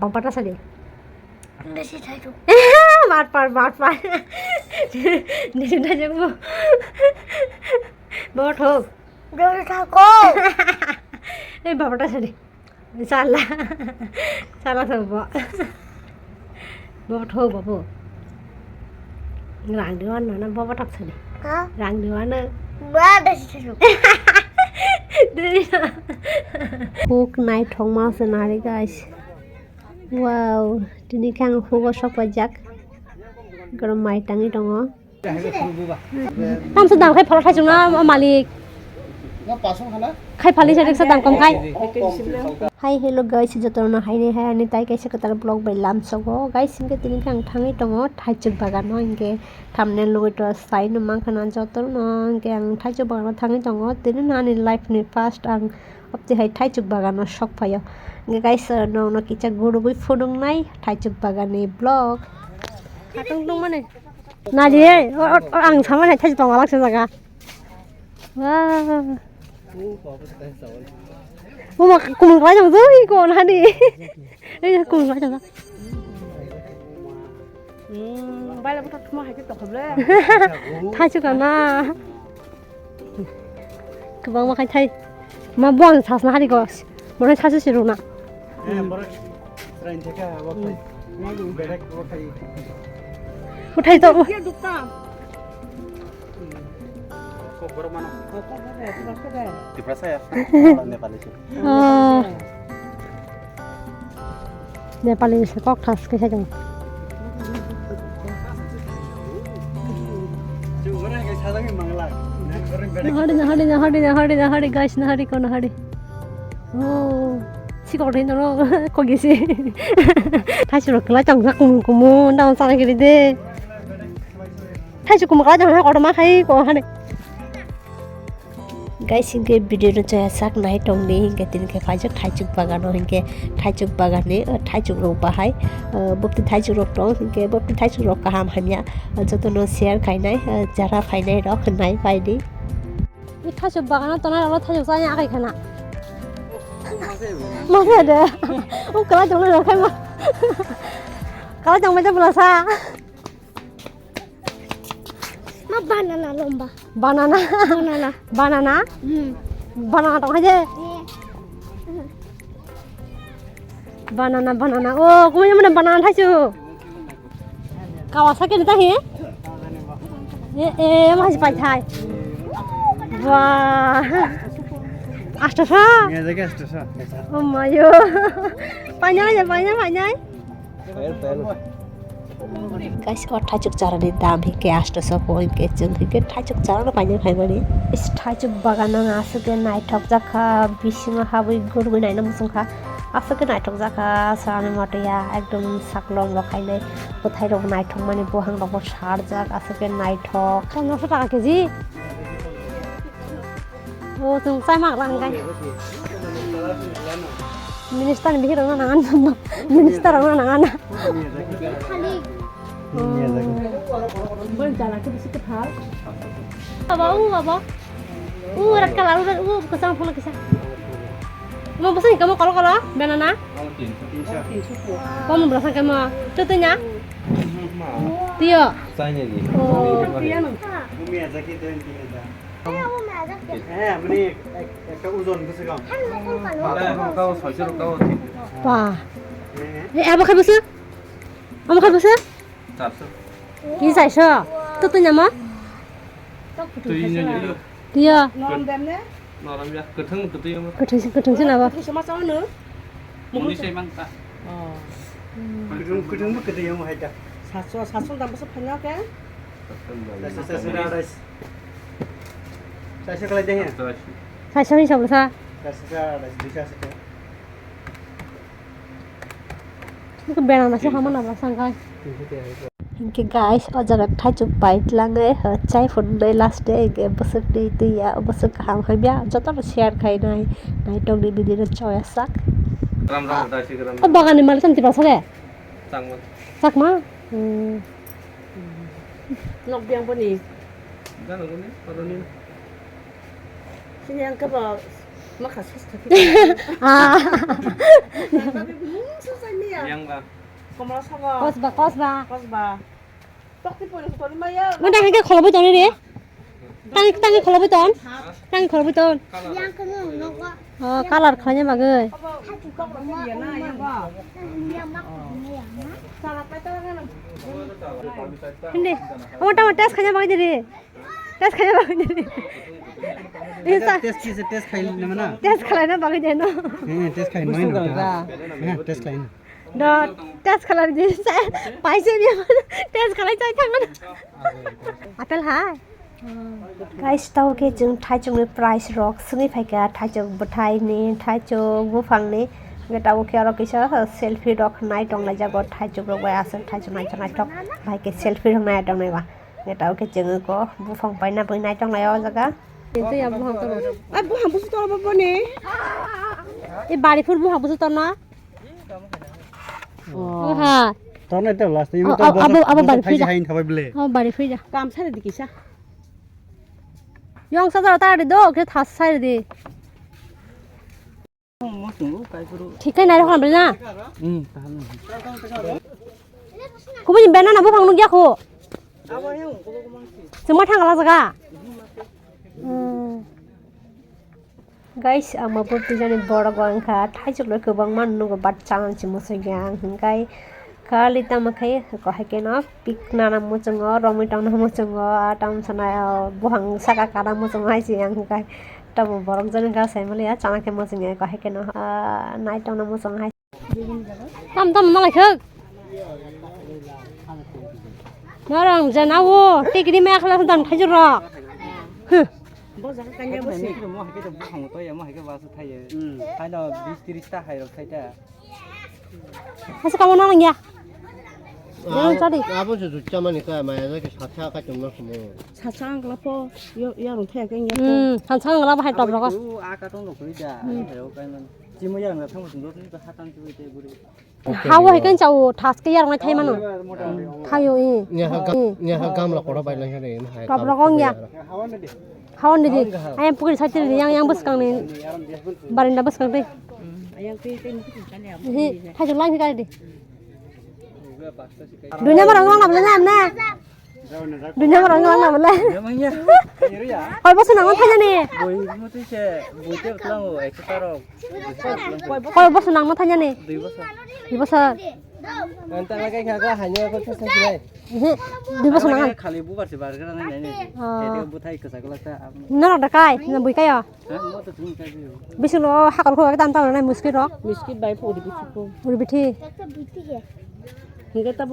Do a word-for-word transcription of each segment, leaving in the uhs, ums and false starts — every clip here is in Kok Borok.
Pata sadi. Besi thaichuk. Mat par, mat par. Besi thaichuk bo. Bo thok. Besi thaichuk. Ei baba ta sadi. Sala. Sala thok bo. Bo thok bo bo. Rang diwan na bo thok sadi. Ha? Rang diwan na. Ba besi thaichuk. Dei. Huk naithokma se nari guys. Wow, tini khe ang hugo sok paijak. Goro mai tangwi tongo. Tamsa dam khai phala thaichuk na o malik. Khai phali sa riksa dam kom khai. Hi, hello guys, jotono haini hai ani tai kaisa kwtal vlog bai lamsogo. Guys, hinkhe tini khe ang thangwi tongo thaichuk bagano, hinkhe thumbnail nugwi to sai no mankha na jotono, hinkhe ang thaichuk bagano thangwi tongo. Tini no ani life ni first ang Obtwi hai thaichuk bagano sok phaio. Hingke guys, nokno kisa gurugwi phunuknai thaichuk baganni vlog. Hatung tongmani. Nadi, o, o, o, ang samani thaichuk tongo laksa jaga. Wah. Uma kumung lai jang joi ko nadi. Ei kumung lai jang. Hmm, baila buthak thuma hai khe tokhoble. Thaichuk kana. Kwbangma khai thai. Ma buang sasna hari ko. Mone sasu siruna. Eh, borok train theke abo khai. Berek abo khai. Uthai to. Ye dukta. Kok borok mano. Tiprasa ya? Nepali sih. Ah. Nepali se kok thas khe sajang. Nahari, nahari, nahari, nahari, nahari, guys, nahari ko nahari. Oh, si kok rin no, kok gisi. Thaichuk rok kela chang sak kumu kumu, daun sana kiri de. Thaichuk kumu kela chang sak kotor ma khai ko hane. Guys, hinkhe video no chaya sak nai tongdi, hinkhe tini khe phaijak thaichuk bagano, hinkhe thaichuk baganni, uh, thaichuk rok bahai, uh, bopti thaichuk rok tong, hinkhe bopti thaichuk rok kaham hamya, uh, jotono share khainai, uh, jara phainai rok nai paidi. Thaichuk bagano tongnai rok thaichuk chaya akai khana. Masa de, o kala jongla rok khai ma. Kala jongla de bulasa. Ma banana lomba. Banana. Banana. Banana. Hmm. Banana tong hai je. Eh. Banana, banana. Oh, kumui mana banana thaisu. Kawasaki ni tahi? Eh, eh, masih pai thai. Wah. Astaga. Ini aja guys, astaga. Oh my god. Panjang aja, panjang, panjang. Guys, o thaichuk charani dam hinkhe asto soko hinkhe chwng hinkhe thaichuk charano paina khaimani. Is thaichuk bagano aswk khe naithok jakha, bisingo habwi gurgwi naina muchungkha. Aswk khe naithok jakha, sani motoya ekdom saklom rok khainai bwthai rok naithokmani buhang rokbo sarjak, aswk khe naithok. Pondroso taka keji. O, chwng chai mak lang kai. Minister ni bihik rok nang an, minister rok nang an. Baba, u baba. U red color, u kwchang phola kisa. Mo bwsai kamo kolo kolo, banana. Komo bwsai kamo, tutunya. Tiyo. Oh, tiyo no. Hwnwi ek-, ekta ojon bwswk ang. Ba. Eh, abo khai bwswk? Abo khai bwswk? Charso. Ki charso? Twi twi namo? Twi nyo nyo. Tiya. Norom dem ne? Norom ya, kwthwng kwtwi omo. Kwthwng se, kwthwng se nabo. Kwthwng se ma chao no? Muni se mang ta. Oh. Kwthwng, kwthwng bo kwtwi omo hai ta. Saso, saso dam bwswk phaina khe? Saso, saso, saso. Saisa kalai de he. Saisa. Saisa ni sabla sa. Saisa, saisa, duisa saisa. Bera na se hama na ba sangkai. Hinkhe guys, o jaga thaichuk pai tlange, chai phunuknai last day, hinkhe bwswk ni twi ya, bwswk kaham hamya, jotono share khainai, naitokni video no choya sak. Ram ram dai si ram. O bagani malik tong tiprasa de? Changma. Chakma? Hmm. Nok biang boni. Jano goni, paroni. Sini ang kebo makha sos thaki. Ah. Babi, hmm, sos ai miya. Yang ba. Komla sabo. Kosba, kosba. Kosba. Tokti pori sori maya. Mo dang ke kholobo toni re. Tang, tang kholobo ton. Tang kholobo ton. Yang kene nokwa. Oh, color khanya bagwi. Abo tokla ke ya na yang ba. Yang mak ya na. Sala pai ta na. Hindi. Amo tamo test khanya bagwi re. Test khanya bagwi de. Insta. Test kisa test khai na mana? Test khalai na bagwi de no. Eh, test khai mai na. Eh, test khai na. Do test khalai de. Paise ni test khalai chai thang na. Apple hai. Guys, tau ke jeng thaichung ni price rok sini phaika, thaichung bwthai ni, thaichung buphang ni. Nge tau ke aro kisa selfie rok nai tong lai jago, thaichung rok bai aswk thaichung nai chang nai tok. Bai ke selfie rok nai tong nai ba. Neta oke chengwi ko buphang paina bwinai tonglai o jaga. Tei ya buphang toro. Ai buphang busu toro bo boni. E bari phur buphang busu torna. Oh. Oha. Torna ito last time. Oh, to abo, abo, abo bari phai ja. Hain thabai bele. Oh, bari phai ja. Kam sare di kisa. Yong sa jara ta di do ke thas sare di. Thikai nai rokha bela. Hmm, taham. Kubu ni bena na buphang nukya khu. Chuma thang la jaga. Hmm. Guys, ang mabur tijani borok wngkha. Thaichuk rok kwbangma nugo, but chana se muchungya ang hwnkhai. Kali tamo khe, ko hai khe no pik nana muchungo, romwi tongna muchungo, a tam sana, o, buphang saka kana muchungo hai se ang hwnkhai. Tamo borok jani ka sai mali ya, chana khe muchungo, ko hai khe no, a, nai tongna muchungo hai. Tam tam malai khuk. Norong jana o, tikri me akhla dam thajur rok. Huh. Bo jaga kanya bo se. Mo hai khe buphang to ya, mo hai khe basu thaye. Hmm. Haino bis tiris ta hai rok thaita. Asa kamu nang ya. Yang tadi. Abo se jutsa mani ka maya jake satsa ka chumna sumo. Satsa ang lapo, yo, yo rong thaya kanya. Hmm, satsa ang lapo hai top rok. Tu aka tong rok da. Hmm. Hai rok kai man. Chimo yang na thang sung rok ni ka hatang tu te guri. Hawo hai kan chao, thas ke yang na thai mano. Thayo i. Nya ha gam, nya ha gam la kora bai na hai. Top rok ong ya. Hawan didi. Ayang pukri side ni yang, yang bwskang ni. Barinda bwskang tei. Hi, thaichuk lang hi kari di. Dunia marang lang na bela na. Dunia marang lang na bela. Koi boso nang thanya ni. Boi mutui se, boi te utlang o, ekso taro. Koi boso nang thanya ni. Dui boso. Dui boso. Ang tang lagai kha ko hanya ko sa sa. Ehe, dui boso nangan. Khali bubar se bar gra nai nai. Oh. Jadi buthai kwsa kwlak ta. Norok da kai, na bui kayo. Ha, mo to thung kai bi. Bisu lo hakor ko tam tam nai muskit rok. Miskit bai puri bithi ko. Puri bithi. Hingke ta.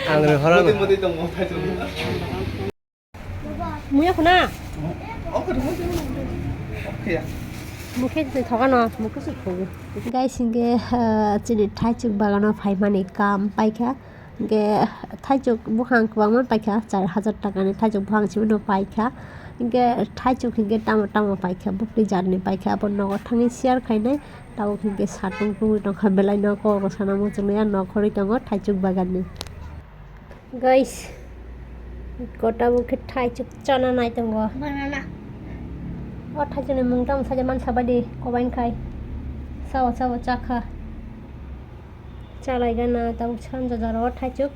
Ang rw horo. Muya khuna. Mukhe se thoga no. Mukhe se thogo. Guys, hingke, ah, chini thaichuk bagano phaimani kam paikha. Hingke thaichuk buphang kwbangma paikha, char hajar takani thaichuk buphang sibino paikha. Hingke thaichuk hingke tamo tamo paikha, bupli jatni paikha, abo nogo thangwi share khainai. Tabuk hingke satung tungwi tongkha, belai no kok rw sana muchungnai, ah, nok khorwi tongo thaichuk baganni. Guys, kota bo khe thaichuk chana nai tongo. Banana. O thaichukni mung tamo saja mansa baidi kobain khai. Sao sao chakha. Chalai gana tabuk sanja jora o thaichuk.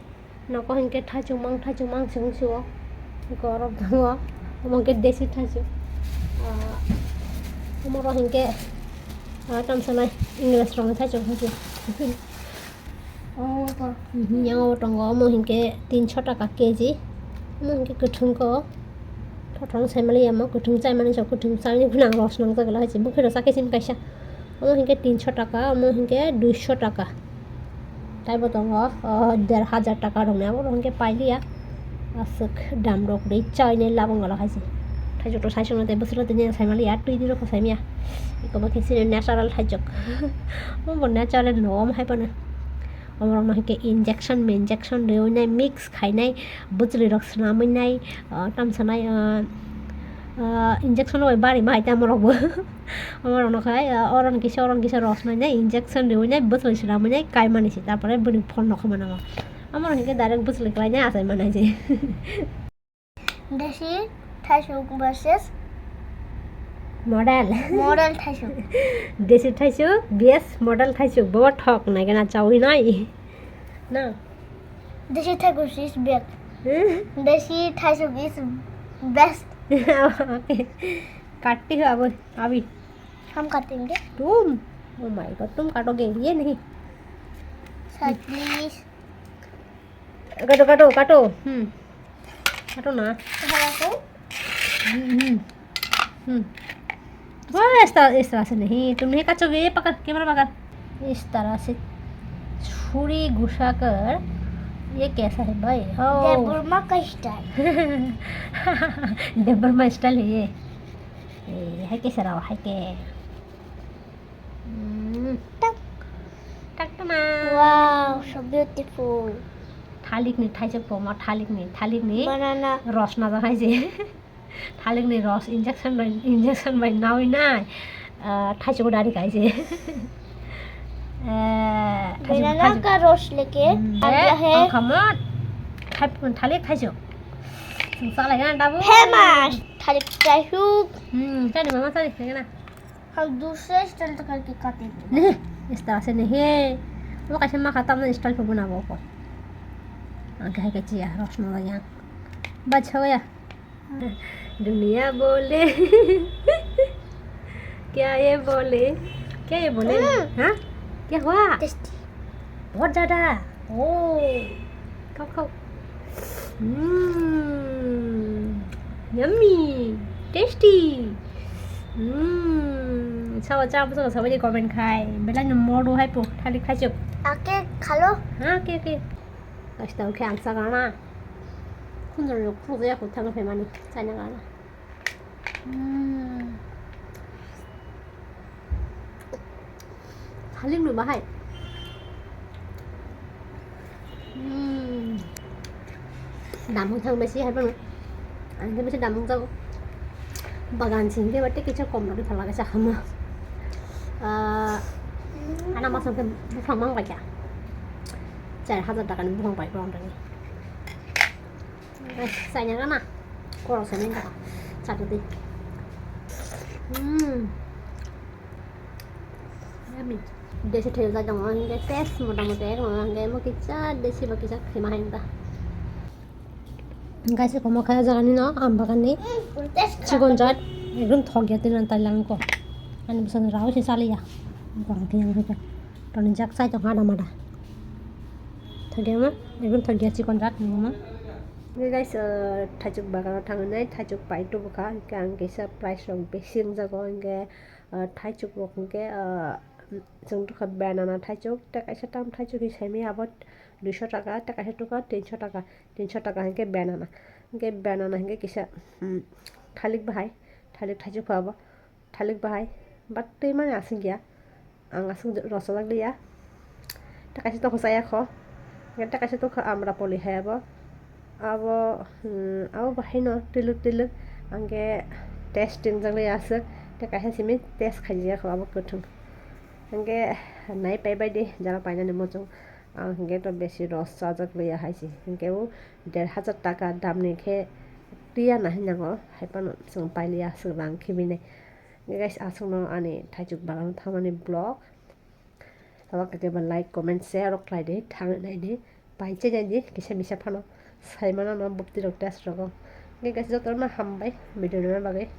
Nogo hinkhe thaichuk mang, thaichuk mang se wngsi o. Gorok tongo. Omo hinkhe desi thaichuk. Ah, omo rok hinkhe, ah, tamo sanai English rokni thaichuk hinkhe. Mhm, yang o tongo, omo hinkhe tinso taka keji. Omo hinkhe kwthwng khe o. Thothong sai mali ya omo, kwthwng chai mani se, kwthwng chai mani phano ang rosnang jagala hai se, buphiro chakhe sini kaisa. Omo hinkhe tinso taka, omo hinkhe duiso taka. Taibo tongo, o, der hajar taka rokni, abo rok hinkhe pailiya. Aswk dam rok ri chainai labang gala hai se. Thaichuk to saichung no tei bwswk tini sai mali ya, twi di rok sai maya. Eko bo khe sini natural thaichuk. Omo bo natural no, omo hai phano. Omorokno hinkhe injection minjection riwi nai, mix khainai, bwchwlwi rok swnamwi nai, ah, tamo sanai, ah, ah, injection rok bai barima hai tei omorokbo. Omorokno khai, ah, oroni kisa, oroni kisa rosnai nai, injection riwi nai, bwchwlwi swnamwi nai, kaimani se, tarpore bwrwi phone rok khama nango. Omorok hinkhe direct bwchwlwi kwlai nai, achai manai se. Desi thaichuk versus Model. Model thaisuk. Desi thaisuk, best model thaisuk. Bo thok nai gana chawi nai. Na. Desi thaisuk is best. Hmm? Desi thaisuk is best. Okay. Katti ho abo, abhi. Hum katinge. Tum. Oh my God, tum katoge. Ye nahi. Sir, please. Kato, kato, kato. Hmm. Kato na. Kato. Hmm, hmm. Hmm. Wah, esta, esta se nahi. Tum nahi kachoge, pakar, camera pakar. Is tarah se chhuri ghusaker. Ye kaisa hai bhai? Oh. Debbarma ka style. Debbarma style hai ye. Eh, hai kaisa rao, hai ke. Hmm. Tak. Tak tana. Wow, so beautiful. Thalik ni thaisuk poma, thalik ni, thalik ni. Banana. Ros na hai je. Thalik ni ros injection bai, injection bai nawi nai. Ah, thaisuk dari kai je. Eh, thaisuk, banana thaisuk. Ka ros leke. Hmm. Agia eh, hai. Ang khamot. Thap-, thalik thaisuk. Sung sa lai na dabu. Famous. Thalik thaisuk. Hmm, chani mama chani, chani na. हम दूसरे स्टाइल तो करके काटेंगे। नहीं, इस तरह से नहीं है। वो कैसे माँ खाता हमने स्टाइल पे बना वो को। आगे है कैसे यार, रोशना वाला यहाँ। बच हो गया। दुनिया बोले। क्या ये बोले? क्या ये बोले? हम्म। हाँ? क्या हुआ? टेस्टी। बहुत ज्यादा। ओ। खाओ, खाओ। Hmm. Yummy. Tasty. Hmm. Sawa cha bwskango sabai comment khai. Belai no modu hai po. Thalik khaisuk. Ake khalo. Ha, ke, ke. Guys, tao khe ang cha gana. Khunjor no khunjor ya ko thang phe mani. Chana gana. Hmm. Halim no bahai. Hmm. Damung thang besi hai bang. Ang khe besi damung jago. Bagan sing khe bate kicha kom rok phala kaisa hama. Ah, ana masang khe buphang mang bai kha. Char hajar taka ni buphang bai bang tani. Ai, chai nang na. Koro se nang ka. Chatu di. Hmm. Yummy. Desi thai jai dong, ang ke test mota moti ek nong, ang ke mo kicha desi ba kicha khima hai ta. Guys, komo kaya jaga ni no, am bagan ni. Chikon jat, ekdom thok ya tinan tai lang ko. Ani bwswk rao se chali ya. Bang ke yang ke. Toni jak sai tong hada mada. Thok ya ma, ekdom thok ya chikon jat ni ma. Oke guys, eh, thaichuk bagano thangnai, thaichuk pai tubu kha, hingke ang kisa price rok besi wngjago, hingke, eh, thaichuk rok hingke, eh, chwng tukha banana thaichuk, tei kaisa tam thaichuk hi saimaya abo duiso taka, tei kaisa tukha tinso taka, tinso taka hingke banana, hingke banana hingke kisa, hmm, thalik bahai, thalik thaichuk kha abo. Thalik bahai, but twi mani aswk ya. Ang aswk rwchajak liya. Tei kaisa tokho chaya kho. Tei kaisa tokho amrapoli hai abo. Abo, hmm, abo bahai no twilwk twilwk. Ang khe test ringjak liya aswk. Tei kaisa simi test khaijak kho abo kwthwng. Ang khe nai pai bai di jara painani muchung. Ang hingke to besi rwchajak liya hai se. Hingke o der hajar taka damni khe twiya na hinjango. Hai phano chwng pailiya aswk rang khibinai. Guys, aswkno ani thaichuk bagano thangmani vlog. Tabuk khe ba like, comment, share rok khlai di, thang nai di, pai che nai di, kisa misa phano sai mano no bukti rok test rogo. Hingke guys, jotono hambai video nana bagwi.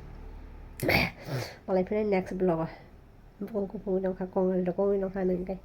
Malai phino next vlog o. Bukung kupung nongkha, kong rok kongwi nongkha nang khe.